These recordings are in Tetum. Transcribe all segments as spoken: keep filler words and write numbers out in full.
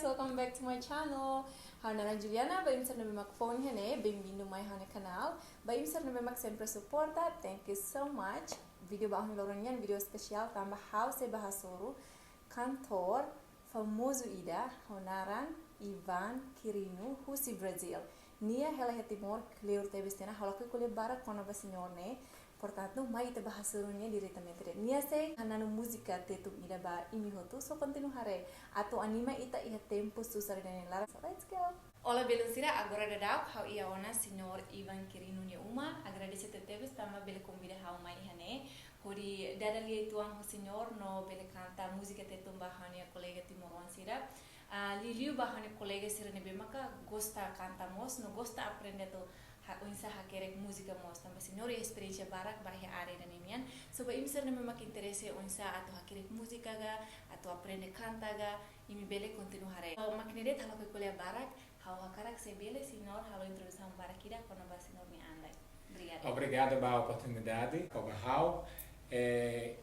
Welcome back to my channel. Ha'u naran Juliana, ba imi sira ne'ebé mak foun iha ne'e, bem-vindo mai ha'u-nia kanál. Ba imi sira ne'ebé mak sempre suporta, thank you so much. Vídeo ba ohin loron nian, vídeo espesiál tanba ha'u sei bá hasoru kantór famozu ida, ho naran Ivan Quirino, husi Brazil. Nia hela iha Timor, kleur tebes tiha ona, ha'u lakohi ko'alia barak kona-ba señór ne'e. Portantu, mai ita bá hasoru nia diretamente de'it. Nia sei hananu múzika Tetun ida ba imi hotu, só kontinua haree. Atu anima ita iha tempu susar ida-ne'e nia laran. So, let's go! Olá, belun sira, agora daudauk ha'u iha ona señór Ivan Quirino nia uma. Agradese tebetebes tanba bele konvida ha'u mai iha ne'e hodi dada lia uitoan ho señór no bele kanta múzika Tetun ba ha'u-nia kolega timoroan sira. Ah, liuliu ba ha'u-nia kolega sira ne'ebé maka gosta kanta mós, no gosta aprende atu ha-, oinsá hakerek múzika mós. Tanba señór iha esperiénsia barak ba iha área ida-ne'e nian. So ba imi sira ne'ebé mak interese oinsá atu hakerek múzika ka, atu aprende kanta ka, imi bele kontinua haree. So, mak ne'e de'it, ha'u lakohi ko'alia barak, ha'u hakarak se bele señór halo introdusaun badak ida kona-ba señór nia an lai. Obrigada. Obrigadu ba oportunidade, kona-ba ha'u. Eh,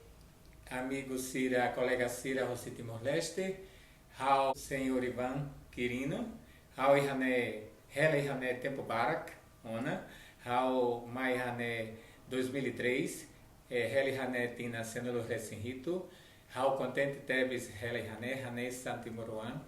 amigu sira, kolega sira husi Timor-Leste, ha'u señór Ivan Quirino, ha'u iha ne'e, hela iha ne'e tempu barak ona, ha'u mai iha ne'e dois mil e três, eh, hela iha ne'e tinan sanulu-resin-hitu, ha'u kontente tebes hela iha ne'e, hanesan timoroan,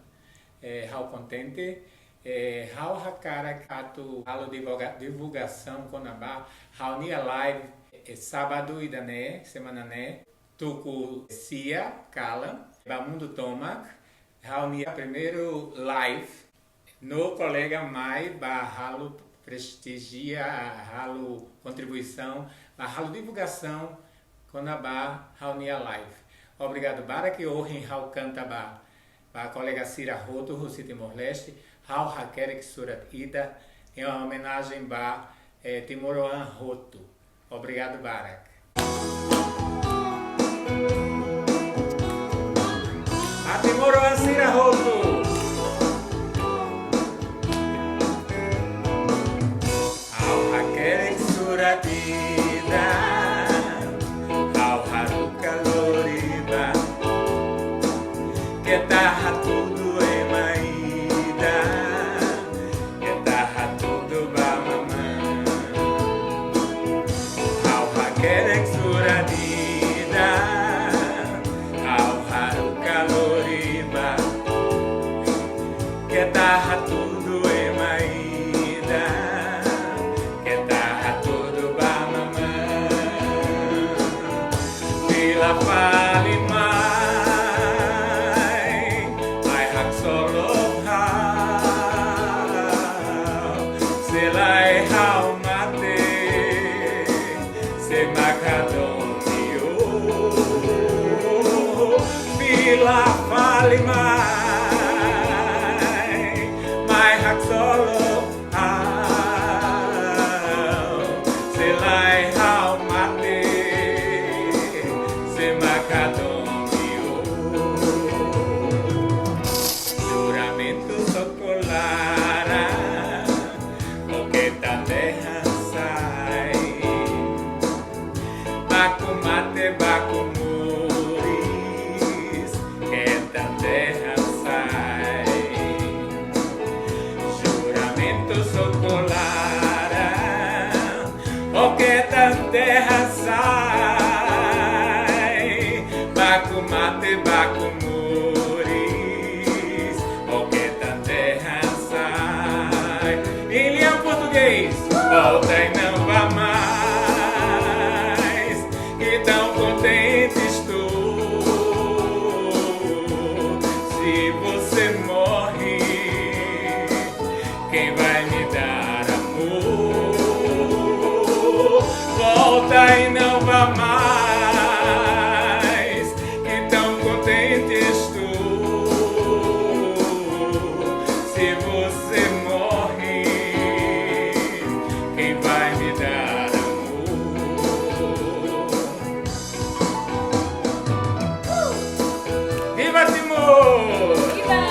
eh, ha'u kontente, eh, ha'u hakarak atu halo divulga-, divulgasaun kona-ba ha'u-nia live, eh, sábadu ida-ne'e, semana ne'e, tuku sia kalan, ba mundu tomak, ha'u-nia primeiru live, no kolega mai ba halo prestijia, halo kontribuisaun, ba halo divulgasaun kona-ba ha'u-nia live. Obrigadu barak, ohin ha'u kanta ba, ba kolega sira hotu husi Timor-Leste, ha'u hakerek surat ida, em omenajen ba, eh, timoroan hotu. Obrigadu barak. Ba timoroan sira hotu. Ha'u hakerek surat ida, ha'u haruka lori ba, keta hatudu ema ida, keta hatudu ba mamá. Ha'u hakerek surat ida, ha'u haruka lori ba, keta hatudu ema ida, keta hatudu ba mamá. Fila fali mai, mai haksolok ha'u, se lae ha'u mate, sé mak hadomi ó. Fila fali mai, mai haksolok ha'u, se lae ha'u mate, sé mak hadomi ó. Juramentu só koko laran, ó keta dehan sai. Baku mate, baku moris, keta dehan sai. Juramentu só koko laran, ó keta dehan sai. Baku mate, baku moris, ó keta dehan sai. Em lian português. Volta e não vá mais, que tão contente estou. Se você morre, quem vai me dar amor? Volta e não vá mais, que tão contente estou. Se você morre, quem vai me dar amor? Viva Timor! Viva!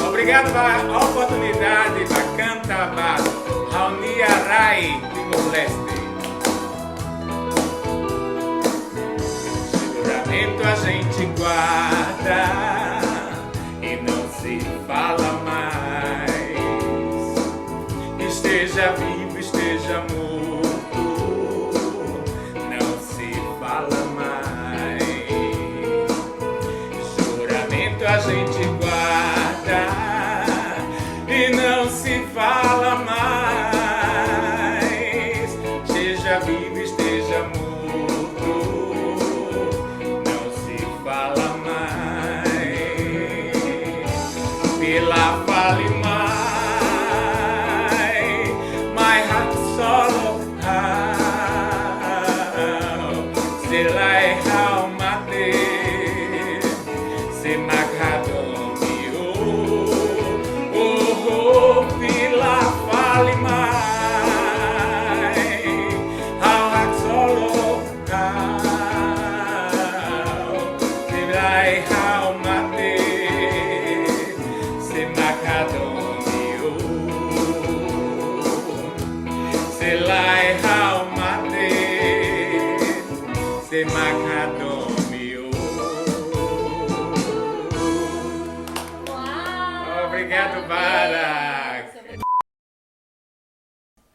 Obrigadu ba oportunidade ba kanta ba ha'u-nia rai Timor-Leste. Juramento a gente guarda, Sente guarda e não se fala mais. Seja vivo, esteja morto, não se fala mais. Fila fali mai, mai hasoru ha'u. Se lae ha'u mate, se mak hadomi ó. Oh, oh, fila fali mai, ha'u hasoru ha'u. Se lae ha'u mate, se mak hadomi ó. Se lae ha'u mate, se mak hadomi ó. Uau! Obrigadu barak.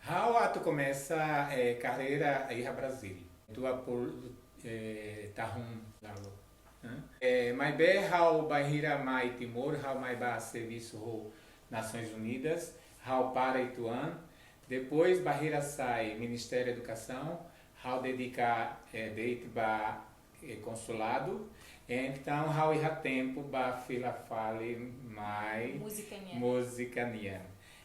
Ha'u atu komesa, eh, karreira iha Brazíl. Tua por, eh, tahun lalu. Hã? Eh, maibé ha'u bainhira mai Timor, ha'u mai ba servisu ho Nações Unidas, ha'u para uitoan. Depois, bainhira sai Ministériu Edukasaun, ha'u dedika, eh, de'it ba, eh, konsuladu. Entaun, ha'u iha tempu ba fila fali mai múzika nian. Múzika nian.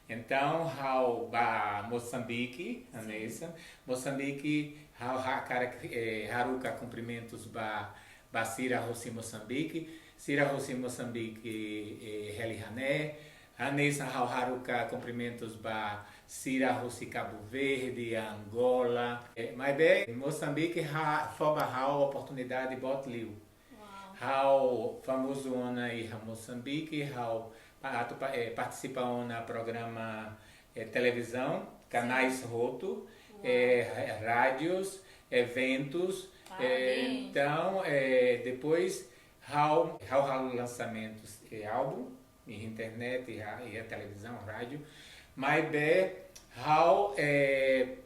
Entaun, ha'u ba Mosambike, sin, hanesan. Mosambike, ha'u hakarak, eh, haruka kumprimentus ba, ba sira hosi Mosambike. Sira hosi Mosambike, eh, hela iha ne'e. Hanesan ha'u haruka kumprimentus ba sira hosi Cabo Verde, Angola. Eh, maibé, Mosambike ha, fó ba ha'u oportunidade boot liu. Uau. Ha'u famozu ona iha Mosambike, ha'u pa-, atu pa-, eh, partisipa ona programa, eh, televizaun, kanais, sin, hotu, uau, eh, ra-, rádius, eventus. Parabéns. Eh, entaun, eh, depois, ha'u, ha'u halo lansamentus, eh, álbum, iha internet, iha, iha televizaun, rádiu. Maibé, ha'u, eh,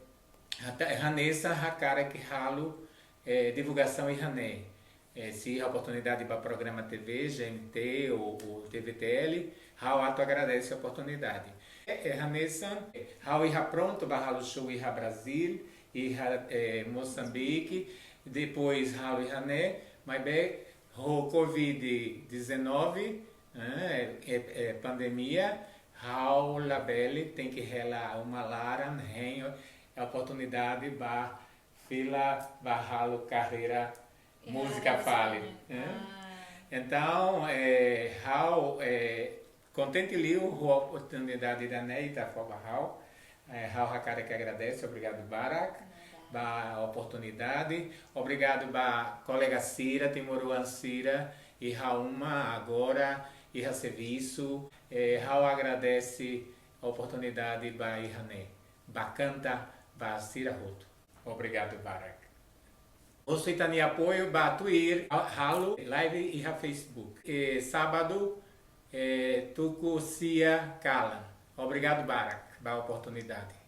hata-, hanesan hakarak halo, eh, divulgasaun iha ne'e. Eh, se iha oportunidade ba programa T V, G M T ou, ou T V T L, ha'u atu agradese oportunidade. Eh, eh, hanesan, ha'u iha prontu ba halo show iha Brazíl, iha, eh, Mosambike, depois halo iha ne'e, maibé ho covid dezanove, eh, eh, eh, pandemia, ha'u labele, tenke hela uma laran, hein oportunidade ba fila ba halo karreira múzika fali, eh? Ah. Entaun, eh, ha'u, eh, kontente liu ho oportunidade ida-ne'e ita fó ba ha'u. Eh, ha'u hakarak agradese, obrigadu barak, nada, ba oportunidade. Obrigadu ba kolega sira, timoroan sira, iha uma agora, iha servisu. Eh, ha'u agradese oportunidade ba iha ne'e. Ba kanta, ba sira hotu. Obrigadu barak. Husu ita-nia apoiu ba tuir halo live iha Facebook. E sábadu, e tuku sia kalan. Obrigadu barak ba oportunidade.